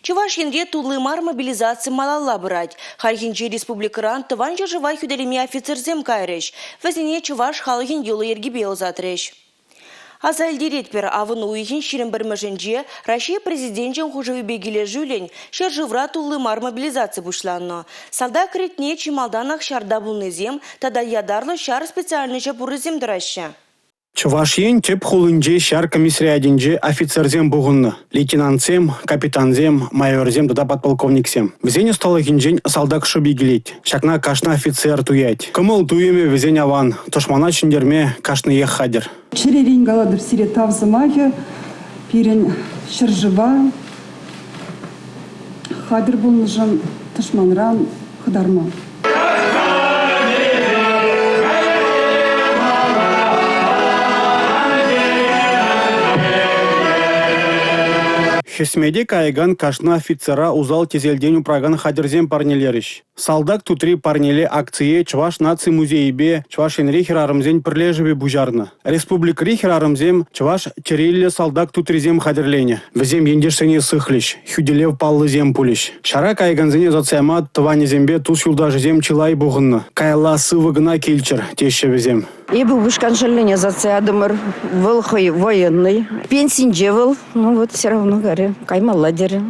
Чӑваш Енре тулли мар мобилизаци малалла пырать. Хальхинче республикӑран Тӑван ҫӗршыва хӳтӗлеме офицерсем кайрӗҫ. Вӗсене чӑваш халӑхӗн йӑли-йӗркипе ӑсатрӗҫ. Аса илтеретпӗр, авӑн уйӑхӗн 21-мӗшӗнче Раҫҫей Президенчӗн хушӑвӗпе килӗшӳллӗн ҫӗршывра тулли мар мобилизаци пуҫланнӑ. Салтак ретне чи малтанах ҫарта пулнисем тата ятарлӑ ҫар специальноҫӗ пуррисем тӑраҫҫӗ. Чӑваш Ен тӗп хулинчи ҫар комиссариатӗнче офицерсем пухӑннӑ: лейтенантсем, капитансем, майорсем тата подполковниксем. Вӗсен ӑсталӑхӗнчен салтак шӑпи килет. Ҫакна кашни офицер туять. Кӑмӑл-туйӑмӗ вӗсен аван, тӑшмана ҫӗнтерме кашниех хатӗр. Чӗререн калатӑп сире тав сӑмахӗ пирӗн ҫӗршыва хатӗр пулнӑшӑн тӑшманран хӑтарма. Хӗсмете каякан кашни офицера усал-тӗселтен упракан хатӗрсем парнелерӗҫ. «Салтак тутри парнеле» акцие Чӑваш наци музейӗпе Чӑваш Енри хӗрарӑмсен пӗрлешӗвӗ пуҫарнӑ. Республикӑри хӗрарӑмсем чӑваш тӗрриллӗ салтак тутрисем хатӗрленӗ. Вӗсем ентешсене сыхлӗҫ, хӳтӗлев паллисем пулӗҫ. Ҫара каякансене ӑсатса яма тӑванӗсемпе тус-юлташӗсем чылай пухӑннӑ. Каялла сывӑ кӑна килччӗр теҫҫӗ вӗсем. Эпӗ упӑшкан шӑллӗне ӑсатса ятӑмӑр. Вӑл хӑй военный. Пенсинче вӑл. Ну вот все равно, говорю, каймалла терӗ.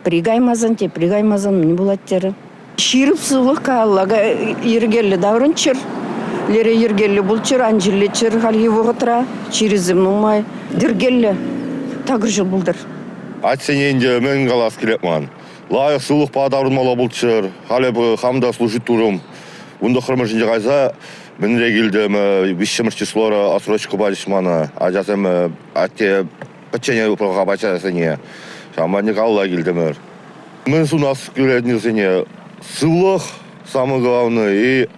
Пӗри каймасан, тепри каймасан мӗн пулать терӗ. Ҫирӗп сывлӑх каялла йӗркеллӗ таврӑнччӑр. Лере йӗркеллӗ пулччӑр, ан чирлеччӗр хальхи вӑхӑтра. Чирӗсем нумай. Йӗркеллӗ такӑр ҫул пултӑр. Атьсене ӗнтӗ мӗн калас килет ман. Лайӑх сывлӑхпа таврӑнмалла пулччӑр. Халӗ хам та служить турӑм. 19-мӗшӗнче кайса мӗнре килтӗм, виҫҫӗмӗш числора отсрочка пачӗҫ мана. Ачасем атте пӗччене упрӑха ачасене. Ҫавӑнпа ӗнтӗ калла килтӗмӗр. Мӗн сунас килетнисене сывлӑх, самое главное, и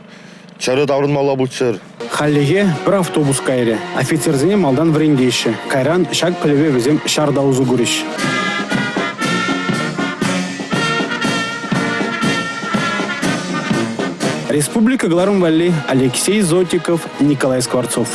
чӗрӗ таврӑнмалла пулччӑр. Хальлӗхе пӗр автобус кайрӗ. Офицерсене малтан вӗрентеҫҫӗ, кайран ҫак пӗлӗве вӗсем ҫарта усӑ курӗҫ. Республика кӑларӑм валли Алексей Зотиков, Николай Скворцов.